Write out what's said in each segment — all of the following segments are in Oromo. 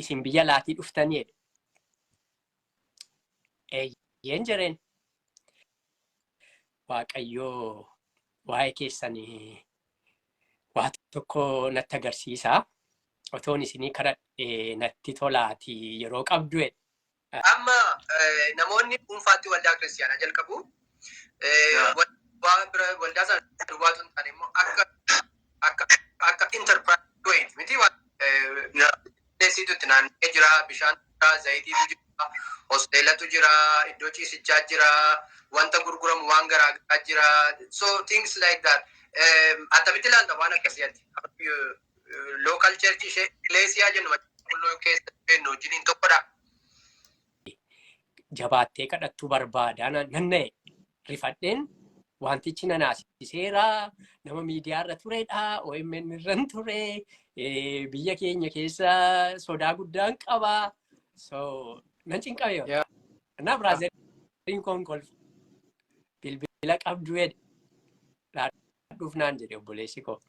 Isin biyya laatii dhuftanii jedhe. Eeyyeen jedheen. Waaqayyoo waa'ee keessanii waa tokko natti agarsiisa. Otoon isinii kadhadhe natti tolaatii yeroo qabdu jedhe. Amma namoonni dhuunfaatti waldaa kiristiyaanaa jalqabu. Waldaa sana duwwaatu hin taane immoo akka enterprise wayiiti miti, waan deessiitu itti naanna'ee jira, bishaan jira, zayitiitu jira, hosteelatu jira, iddoo ciisichaa jira, wanta gurguramu waan garaa garaa jira. So things like that. Attamitti ilaalta waan akkasii ati? Local church ishee Ecclesia jennu qulqulluu keessa jennu wajjiniin tokkodha. Jabaattee kadhattuu barbaadaa nan na'e. Rifadheen wantichi na naasiseera. Nama miidiyaa irra turedha. OMN irra ture. Biyya keenya keessa sodaa guddaan qaba. So nan cinqame. Na brotheriin koon kolfa. Bilbila qabdu jedhe. Laadhuuf naan jedhe obboleessi koo.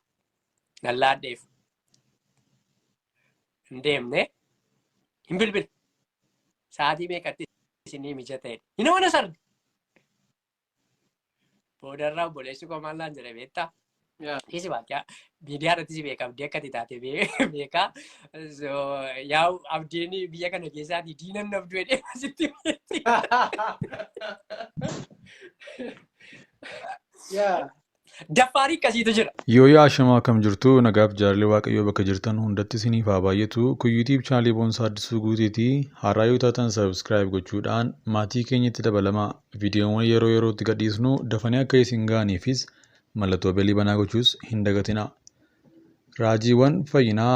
Nan laadheef. Hin deemne. Hin bilbile. Sa'aatii meeqatti isinii mijata jedhe. Hin mana sarde. Boodarraa obboleessi koo maal naan jedhe beektaa? Dhiisi baakkaa miidiyaa irratti si beeka, abdii akka ati taate beekaa. So yaa'u abdiin biyya kana keessaatii diinan nabdu jedhee asitti beekti. Daffaarii akkasiitu jira. Yoo yaa ashamaa, akkam jirtu? Nagaaf jaalalli Waaqayyoo bakka jirtan hundatti isiniif haa baay'atu. Kun YouTube channelii Boonsaa Addisuu Guuteeti. Haaraa yoo taatan subscribe gochuudhaan maatii keenyatti dabalamaa. Viidiyoowwan yeroo yerootti gadhiisnu dafanii akka isin ga'aniifis mallattoo bellii banaa gochuus hin dagatinaa. Raajiiwwan fayyinaa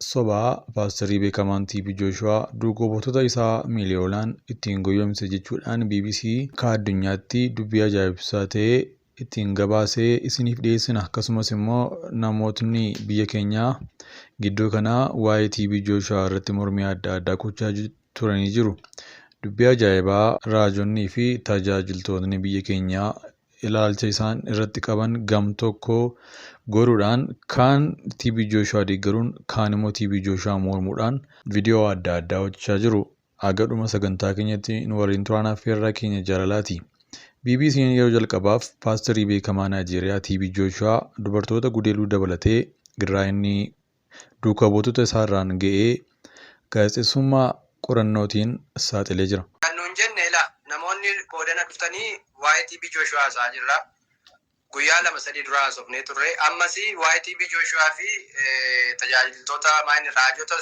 sobaa paasterii beekamaan TB Jooshuwaa duuka buutota isaa miiliyoonaan ittiin goyyomse jechuudhaan BBC akka addunyaatti dubbii ajaa'ibsaa ta'e ittiin gabaasee isiniif dhiyeessina. Akkasumas immoo namootni biyya keenyaa gidduu kanaa waa'ee TB Jooshuwaa irratti mormii adda addaa gochaa turanii jiru. Dubbii ajaa'ibaa raajonnii fi tajaajiltoonni biyya keenyaa ilaalcha isaan irratti qaban gam tokko goruudhaan, kaan TB Jooshuwaa deeggaruun, kaan immoo TB Jooshuwaa mormuudhaan viidiyoo adda addaa hojjechaa jiru. Haga dhuma sagantaa keenyatti nu waliin turaan affeerraa keenya jaalalaati. BBC'n yeroo jalqabaaf paasterii beekamaa Naayijeeriyaa TB Jooshuwaa dubartoota gudeeluu dabalatee gidiraa inni duuka buutota isaarraan ga'ee gaazexeessummaa qorannootiin saaxilee jira. Kan nuun jenne ilaa, namoonni boodana dhuftanii waa'ee TB Jooshuwaa haasa'aa jirra. Guyyaa 2-3 dura haasofnee turre. Ammas waa'ee TB Jooshuwaa fi tajaajiltoota maayini raajota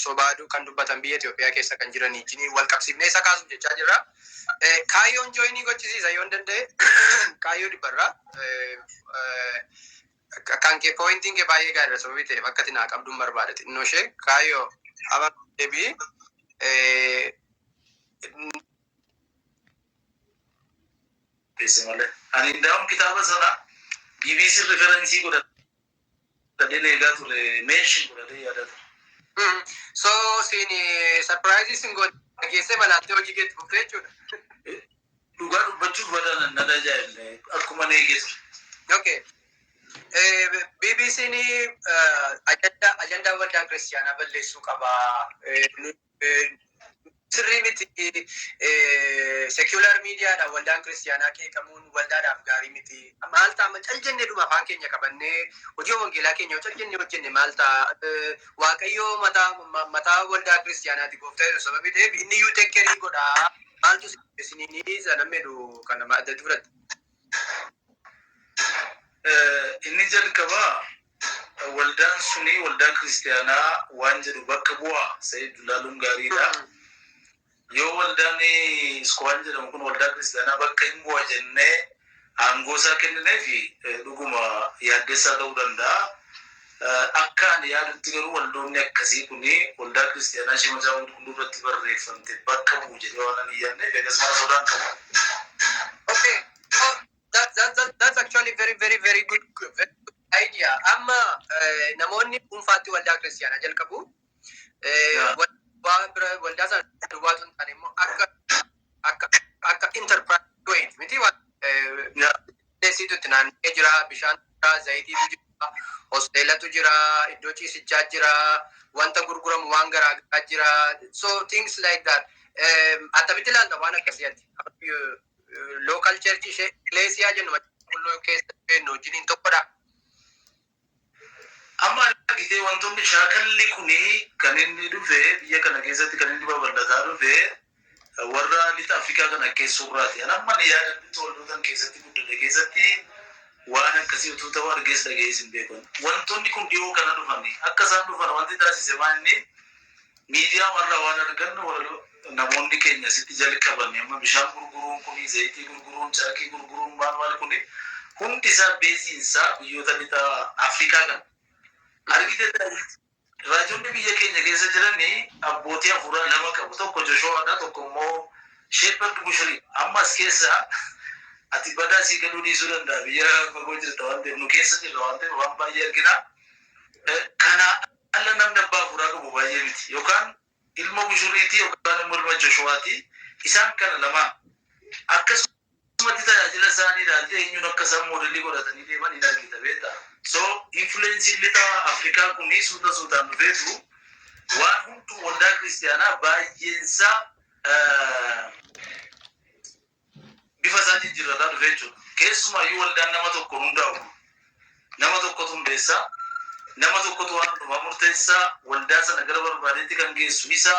sobaaduu kan dubbatan biyya Itoophiyaa keessa kan jiran wajjiniin wal qabsiifnee isa kaasuuf jechaa jirra. Kaayyoon joinii gochisiisa yoon danda'e kaayyoo dhibbarraa. Kan kee pointiin kee baay'ee gaariidha, sababii ta'eef akka ati naa qabduun barbaada xinnoo ishee kaayyoo aba deebii. Teesse malee. Ani ndaa'um kitaaba sana BBC reference godhadheen eegaa ture, mention godhadhee yaadaa ture. So siin surprise sin goone, geessee malaaltee hojii keetti fuftee jechuudha. Dhugaa dubbachuuf badan nan ajaa'ibne, akkuma eegee ture. Okay. BBC'n ajandaa waldaa kiristiyaanaa balleessuu qaba. Sirrii miti, secular miidiyaadhaan waldaan kiristiyaanaa qeeqamuun waldaadhaaf gaarii miti. Maal ta'a, cal jennee dhuma afaan keenya qabannee hojii wangeelaa keenya cal jennee hojjenne maal ta'a? Waaqayyoo mataa mataa waldaa kiristiyaanaati, gooftaa Yesuus sababii ta'eef inni iyyuu take care godha. Maaltu isiniin sana medhu kana addatti fudhatte? Inni jalqabaa waldaan suni waldaa kiristiyaanaa waan jedhu bakka bu'aa Sayid ilaaluun gaariidha. Yoo waldaan Iskowaan jedhamu kun waldaa kiristiyaanaa bakka hin bu'a jennee aangoo isaa kennineef, dhuguma yaaddessaa ta'uu danda'a. Akka ani yaadutti garuu waldoonni akkasii kuni waldaa kiristiyaanaa ishee macaafa qulqulluu irratti barreeffamte bakka bu'u jedhee waan ani hin yaadneef eegas mana sodaan qabu. Okay. So that's actually very, very, very good, very good idea. Amma namoonni dhuunfaatti waldaa kiristiyaanaa jalqabu. Waldaa sana duwwaatu hin taane immoo akka enterprise wayiiti miti, waan deessiitu itti naanna'ee jira, bishaan jira, zayitiitu jira, hosteelatu jira, iddoo ciisichaa jira, Wanta gurguramu waan garaa garaa jira. So things like that. Attamitti ilaalta waan akkasii ati? Local church ishee Ecclesia jennu qulqulluu keessa jennu wajjiniin tokkodha. Amma argitee, wantoonni shaakalli kuni kan inni dhufe, biyya kana keessatti kan inni babal'ataa dhufe, warra lixa Afrikaa kana keessurraati. An amma ni yaadadhu, waldootan keessatti guddate keessatti waan akkasii utuu ta'u argees dhaga'ees hin beekan. Wantoonni kun dhiyoo kana dhufani. Akka isaan dhufan wanti taasise maal? Inni miidiyaa warra waan argannu, namoonni keenya sitti jalqaban. Amma bishaan gurguruun kuni, zayitii gurguruun, carqii gurguruun, maal maal kuni hundi isaa beesiinsaa biyyoota lixa Afrikaa kana. Argite, raajonni biyya keenya keessa jirani abbootii hafuuraa lama qabu. Tokko Joshuwaadha, tokko immoo Shepherd Bushiri. Amma as keessa ati badaa sii galuu dhiisuu danda'a. Biyya fagoo jirta waan ta'eef, nu keessa jirra waan ta'eef waan baay'ee argina. Kana alla namni abbaa hafuuraa qabu baay'ee miti. Yookaan ilma Bushuriiti yookaan immoo ilma Joshuwaati. Isaan kana lamaan. Akkasumatti tajaajila isaanii ilaaltee eenyuun akka isaan moodelii godhatanii deeman hin argita, beektaa. So influenceiin lixa Afrikaa kuni suuta suutaan dhufeetu waan hunduu waldaa kiristiyaanaa baay'eensaa bifa isaa jijjiirrataa dhufe jechuudha. Keessumaayyuu waldaan nama tokko hundaa'u. Nama tokkotu hundeessaa, nama tokkotu waan hundumaa murteessaa, waldaa sana gara barbaadetti kan geessu isa,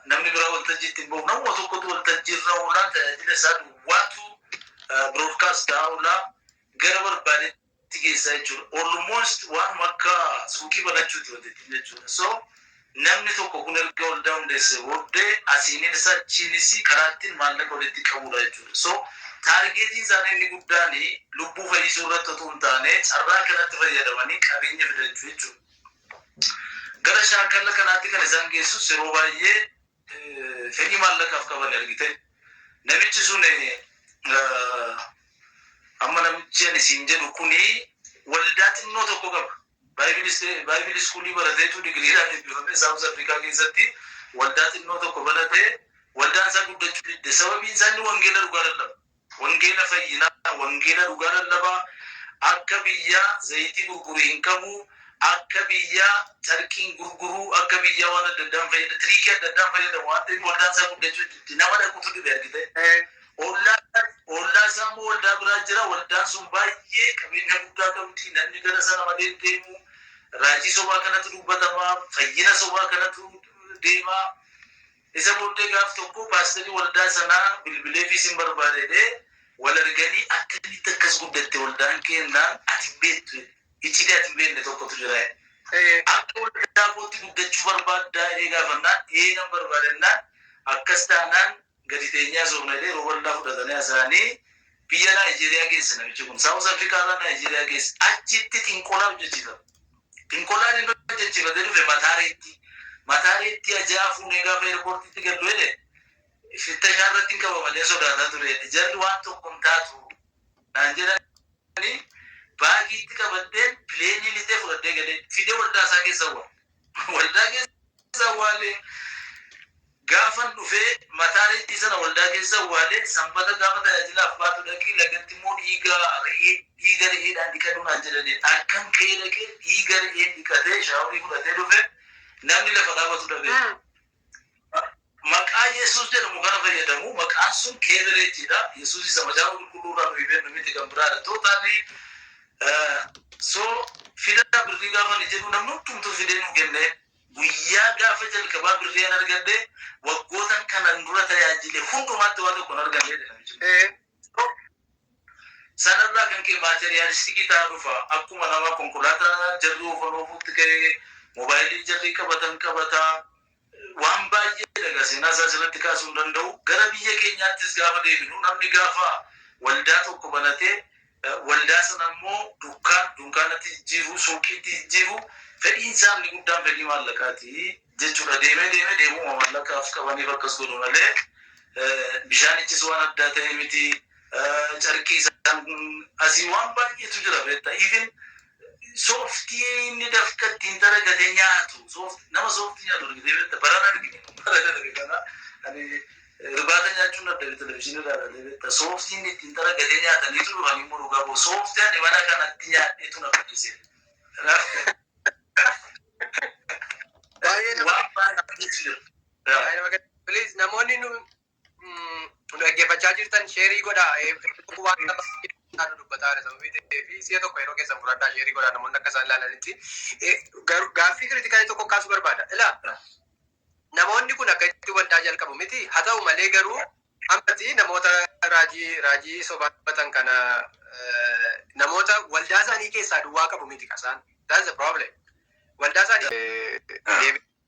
namni biraa waltajjii ittiin bahu, namuma tokkotu waltajjii irra oolaa, tajaajila isaa duwwaatu broadcast ta'aa oolaa, gara barbaadetti geessaa jechuudha. Almost waanuma akka suuqii banachuuti wanti jechuudha. So namni tokko kun erga waldaa hundeesse booddee asiinis achiinis karaa ittiin maallaqa walitti qabudha jechuudha. So targetiin isaanii inni guddaan lubbuu fayyisuu irratti otoo hin taane, carraa kanatti fayyadamanii qabeenya fidachuu jechuudha. Gara shaakala kanaatti kan isaan geessus yeroo baay'ee fedhii maallaqaaf qaban argite. Namichi sun, amma namichi ani siin jedhu kuni, waldaa xinnoo tokko qaba. Bible schoolii barateetu digiriidhaan eebbifamee South Africa keessatti waldaa xinnoo tokko banatee, waldaan isaa guddachuu didde. Sababiin isaa inni wangeela dhugaa lallaba. Wangeela fayyinaa, wangeela dhugaa lallabaa. Akka biyyaa zayitii gurguru hin qabu. Akka biyyaa carqiin gurguruu, akka biyyaa waan adda addaan fayyada, trickii adda addaan fayyadamu waan ta'eef waldaan isaa guddachuu didde. Nama dhaqutu dhibe, argite. Ollaa isaa immoo waldaa biraa jira. Waldaan sun baay'ee qabeenya guddaa qabdi. Namni gara sana malee deemu. Raajii sobaa kanatu dubbatama. Fayyina sobaa kanatu deema. Isa booddee gaaf tokko paasterii waldaa sanaa bilbilee fi isin barbaadee wal arganii, "Akkamitti akkas guddatte waldaan kennaan ati beektu? Iccitii ati hin beekne tokkotu jira. Akka waldaa kootti guddachuu barbaaddaa?" jedhee gaafannaan, "Ee, nan barbaadannaan." "Akkas taanaan gadi teenyaa soofna," jedhee yeroo waldaa fudhatanii haasa'anii, biyya Naayijeeriyaa geesse namichi kun. South Africa irraa Naayijeeriyaa geesse. Achitti xinqolaa hojjechiifama. Xinqolaan inni hojjechiifatee dhufe mataareetti. Mataareetti ajaa fuunee gaafa airportiitti gallu jedhe, fittashaa irratti hin qabamalee sodaataa ture. "Jarri waan tokko hin taatu naan jedhanii, bagiitti qabadheen planeii lixee fudhadhee galee fidee waldaa isaa keessa awwaale. Waldaa keessa awwaalee, gaafan dhufee mataareettii sana waldaa keessa awwaalee, sanbata gaafa tajaajilaaf baatu dhaqii lagatti immoo dhiiga re'ee, dhiiga re'eedhaan dhiqadhu naan jedhanii, akkan ka'ee dhaqee dhiiga re'een dhiqatee showerii fudhatee dhufe, namni lafa dhaabatu dhabe. Maqaa Yesuus jedhamu kana fayyadamu, maqaan sun keebereechiidha. Yesuus isa macaafa qulqulluu irraa nuyi beeknu miti, kan biraadha. Totally so fidaa birrii gaafa ni jedhu, namni hundumtuu fidee nu kenne. Guyyaa gaafa jalqabaa birrii an argadhe, waggootan kanan dura tajaajile hundumaatti waan tokko hin arganne jedha namichi. Sanarraa kan ka'e materialisticii ta'aa dhufa. Akkuma nama konkolaataa jarri oofan oofuutti ka'ee, moobaayilii jarri qabatan qabataa. Waan baay'ee dhaga, seenaa isaa asirratti kaasuu hin danda'u. Gara biyya keenyaattis gaafa deebinu, namni gaafa waldaa tokko banatee, waldaa sana immoo dunkaanatti jijjiiru, suuqiitti jijjiiru, fedhiin isaa inni guddaan fedhii maallaqaati jechuudha. Deemee deemee deemuma maallaqaaf qabaniif akkas godhu malee bishaanichis waan addaa ta'e miti. Carqii isaan asii waan baay'eetu jira, beektaa. Even sooftii inni dafqa ittiin daragatee nyaatu, nama sooftii nyaatu argitee beekta? Barana argine, bara darbe kana ani irbaata nyaachuun adda televizyiinii irraa ilaalee, beekta, sooftii inni ittiin daragatee nyaataniitu dhufanii immoo dhugaa boo sooftii ani mana kanatti nyaadheetu na fayyise. Jira. Please, namoonni nu dhaggeeffachaa jirtan share godhaa. Waan nu dubbataa jira sababii ta'eef si'a tokko yeroo keessan fudhadhaa, share godhaa namoonni akka isaan ilaalanitti. Gaaffii critical tokko kaasuu barbaada. Ilaa, namoonni kun akka itti waldaa jalqabu miti. Haa ta'u malee garuu ammatti namoota raajii sobaa dubbatan kana namoota waldaa isaanii keessaa duwwaa qabu miti kasaan. That's the problem. Waldaa isaanii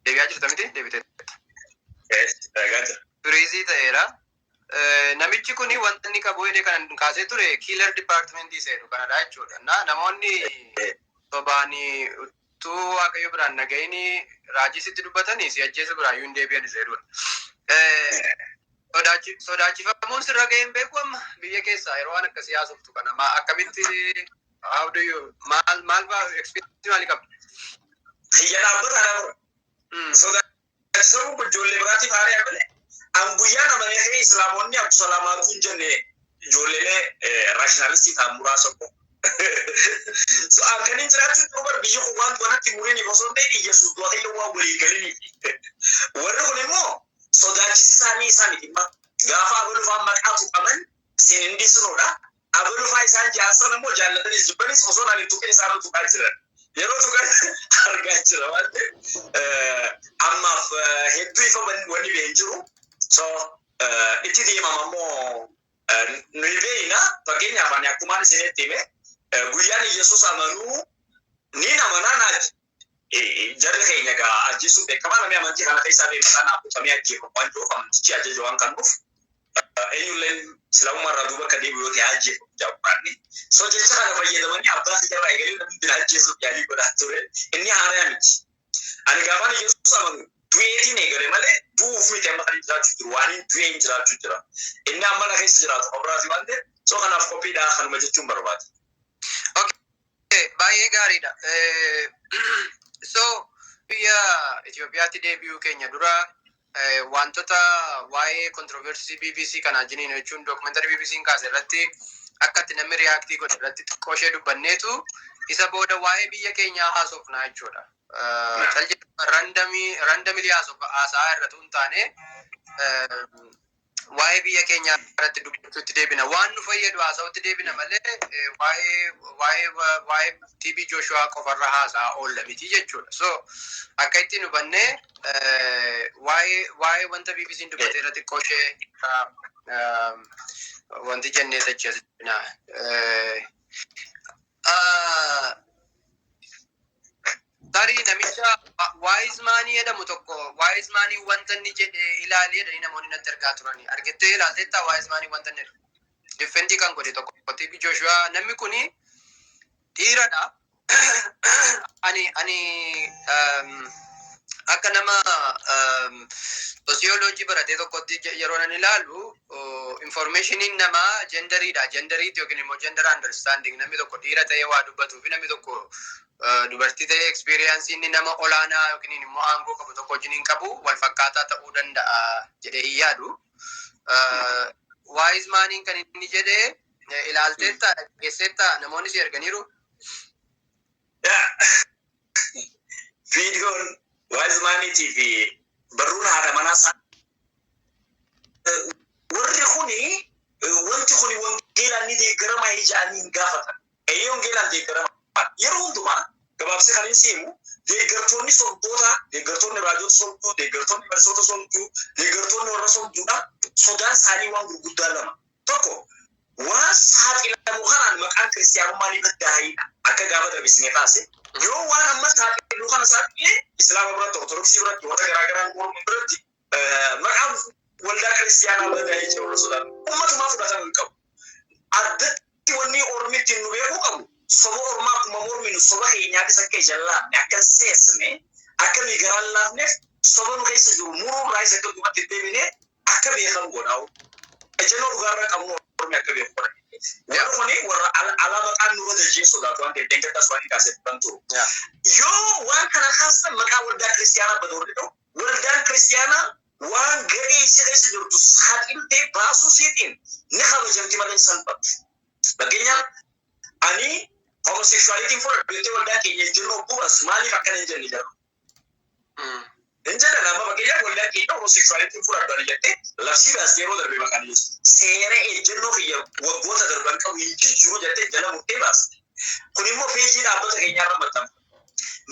deebi'aa jirta miti, deebitee. Freeze ta'eera. Namichi kun wanta inni qabu jedhee kan kaasee ture killer department seenu kanadha jechuudha. Na namoonni sobaan utuu Waaqayyo biraan nagahini raajii sitti dubbatanii si ajjeesu biraa iyyuu hin deebi'an seerudha. Sodaachifamuun sirra ga'een beeku amma biyya keessaa yeroo waan akkasii haasoftu kana akkamitti, how do you, maal maal experience maalii qabdu? Xiyya dhaabbata nama. Sodaachisamuun kun ijoollee biraatiif haaraa malee. An guyyaa namanee ka'ee Islaamonni Abdusalaamaatu hin jenne, ijoolleelee rationalist ta'an muraasa ko. So akkaniin jiraachuu jiru bar, biyyi kun waan wanatti muriin osoo hin ta'in Iyyasuus du'a kiyya waan walii galiniif. Warri kun immoo sodaachisi isaanii isaa miti dhimma. Gaafa abalufaan maqaa tuqaman isin hin dhiisnuudha. Abalufaa isaan jaarsan immoo jaallatanis jibbanis osoo naan hin tuqin isaan tuqaa jiran. Yeroo tuqan argaa jira waan ta'eef ammaaf hedduu ifa wanni ba'e hin jiru. So itti deemama immoo nuyi beeyna. Fakkeenyaaf ani akkumaan isinitti hime, guyyaan Yesuus amanuu ni amanaa naa jarri keenya gaa ajjeesuuf beekamaa. Namni amantii kana keessaa bee maqaa naaf kutamee ajjeefamu waan jiruuf, amantichi ajaja waan kennuuf, eenyulleen islaamummaa irraa duuba akka deebi'u yoo ta'e ajjeefamu jaabbaanni. So jecha kana fayyadamanii abbaa kiyyarraa eegalee namni bira ajjeesuuf yaalii godhaa ture. Inni haaraa miti. Ani gaafaan Yesuus amanu du'eetiin eegale malee du'uuf miti. Amma kan jiraachuu jiru waan hin du'een jiraachuu jira. Inni amma na keessa jiraatu qobraati waan ta'eef, so kanaaf qophiidhaa kanuma jechuun barbaada. Okay, baay'ee gaariidha. So biyya Itoophiyaatti deebi'uu keenya dura wantoota waa'ee controversy BBC kana wajjiniin, jechuun documentary BBC'n kaase irratti akka itti namni react godhe irratti xiqqoo ishee dubbanneetu isa booda waa'ee biyya keenyaa haasofnaa jechuudha. Randomly haasa'aa irratti hin taane waa'ee biyya keenyaa irratti dubbachuutti deebina. Waan nu fayyadu haasa'utti deebina malee waa'ee TB Joshua qofarra haasa'aa oolla miti jechuudha. So akka ittiin hubannee waa'ee wanta BBC'n dubbate irratti xiqqoo ishee wanti jennee achi as deebina. Tarii namicha Wiseman jedhamu tokko, Wiseman wanta inni jedhe ilaalee jedhanii namoonni natti ergaa turani. Argittee ilaalteetta Wiseman wanta inni jedhu? Defend kan godhe tokko TB Joshua, namni kuni dhiiradha. Ani akka nama sociology baratee tokkotti yeroo nan ilaalu, informationiin namaa genderiidha. Genderiitti yookiin immoo gender understanding, namni tokko dhiira ta'ee waa dubbatuu fi namni tokko dubartii ta'ee experience inni nama olaanaa yookiin immoo aangoo qabu tokko wajjin hin qabu wal fakkaataa ta'uu danda'a jedhee hin yaadu. Wisemaniin kan inni jedhee ilaalteetta, dhaggeesseetta, namoonni si erganiiru. Viidiyoon Wisemaniitii fi barruun haadha manaa isaa warri kuni wanti kuni wangeelaan ni deeggarama jedhanii hin gaafatan. Eeyyee, wangeelaan deeggarama. Yeroo hundumaa gabaabsee kan hin siimu, deeggartoonni sobdoota, deeggartoonni raajota sobduu, deeggartoonni barsiisota sobduu, deeggartoonni warra sobduudha. Sodaan isaanii waan gurguddaa lama. Tokko, waan saaxilamu kanaan maqaan kiristiyaanummaa ni baddaa'idha. Akka gaafa darbisnee kaase. Yoo waan amma saaxilu kana saaxilee Islaama biratti, Ortodoksii biratti, warra garaagaraa mormu biratti maqaan waldaa kiristiyaanaa baddaa'ee jira warra sodaatu. Ummatumaa fudhatama hin qabu. Addatti wanni ormi ittiin nu beekuu qabu, soba ormaa akkuma morminu soba keenyaafis akka ija laafne, akka hin seesne, akka nuyi garaan laafneef soba nu keessa jiru muruurraa isa akka duubatti hin deebine akka beekamu godhaa. Ejjennoo dhugaarra qabnu ormi akka beeku godha. Warri kuni warra alaa maqaan nurra dajjee sodaatu waan ta'eef deeggartaas waan hin kaasee turan turu. Yoo waan kana kaasan maqaa waldaa kiristiyaanaa bada warri ta'u, waldaan kiristiyaanaa waan ga'ee ishee keessa jirtu saaxiltee baasuu isiitiin ni kabajamti malee hin salphattu. Fakkeenyaaf ani homosexualityn fudhadhu jettee waldaan keenya ejjennoo bu'as maaliif akkana hin jenne jedhu. Hin jedhan amma fakkeenyaaf. keenya homosexuality fudhadhu jettee labsii baastee yeroo darbe maqaan Yesuus. Seera ejjennoo kiyya waggoota darban qabu hin jijjiiru jettee jala murtee baaste. Kun immoo peejii dhaabbata keenyaa irra maxxanfa.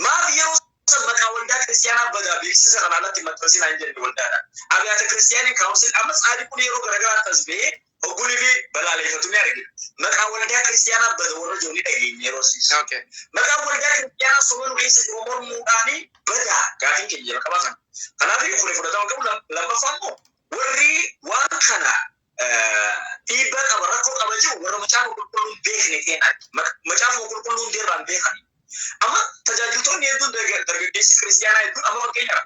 Maaf yeroo san maqaa waldaa kiristiyaanaa badaa beeksisa kana alatti maxxansinaa hin jenne waldaadha? Abiyaata kiristiyaanii council amma tsaadiquun yeroo garaagaraa tas ba'ee hoggunii fi balaaleffatu ni argina. Maqaa waldaa kiristiyaanaa bada warra jiru ni dhageenya yeroo siis. Maqaa waldaa kiristiyaanaa sobanuu keessa jiru mormuudhaani badaa gaafiin keenya jalqabaa kana. Kanaaf kuni fudhatama qabu. Lammaffaa immoo warri waan kana dhiibbaa qaba, rakkoo qaba jiru warra macaafa qulqulluun beekne ta'an, macaafa qulqulluun deerraan beekan. Amma tajaajiltoonni hedduun, dargaggeessi kiristiyaanaa hedduun, amma fakkeenyaaf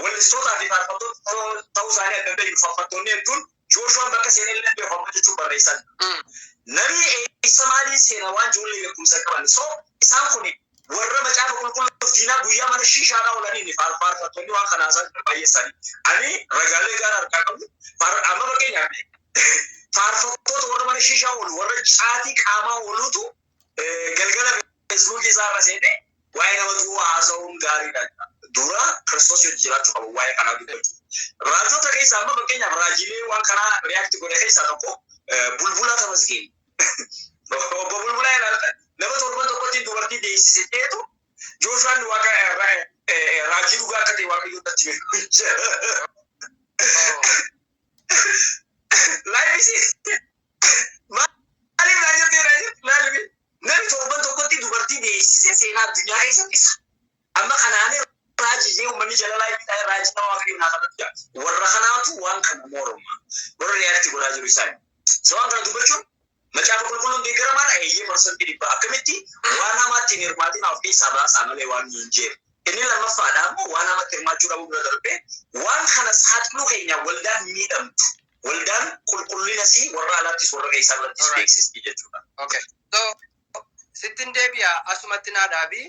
wallistootaa fi faarfattoota ta'uu isaanii adda beeku, faarfattoonni hedduun Jooshuwaan bakka seenee illee beeku amma jechuun barreessan. Namni eessa maalii seena waan ijoollee beekumsa qaban. So isaan kun warra macaafa qulqulluuf diinaa guyyaa mana shiishaadhaa oolanii ni faarfattoonni waan kanaa isaan baay'ee isaanii. Ani ragaalee gaara harkaa qabu. Amma fakkeenyaaf faarfattoota warra mana shiishaa oolu, warra caatii qaamaa oolutu galgala Feesbuukii isaa irra seenee waa'ee nama du'uu haasa'uun gaariidha. Dura Kiristoos hojii jiraachuu qabu waa'ee kanaa dubbachuu. Raajota keessaa amma fakkeenyaaf raajilee waan kanaa react godhe keessaa tokko Bulbulaa Tamasgeen. Obbo Bulbulaa ilaalta, nama torban tokkotti dubartii deessise jeetu Jooshuwaan waaqa raajii dhugaa akka ta'e Waaqayyo natti hime. Laayifisi maaliif naa jirti naa jirti maaliif namni torban tokkotti dubartii deessise seenaa addunyaa keessatti isa. Amma kanaanii raajii jee uummanni jala laayifii ta'e raajii nama Waaqayyo naa kadhatu jira. Warra kanaatu waan kana morma. Warra react godhaa jiru isaani. So waan kana dubbachuun macaafa qulqulluun deeggaramaadha, eeyyee, 100%. Akkamitti waan hamaatti hin hirmaatin of keessaa baasaa malee waan hin jeeru. Inni lammaffaadha ammoo waan hamaatti hirmaachuu dhabuu bira darbee waan kana saaxiluu keenya waldaan miidhamtu. Waldaan qulqullinas warra alaattis warra keessaa birattis beeksisti jechuudha. Okay. So sittin deebi'a, asumatti naa dhaabi.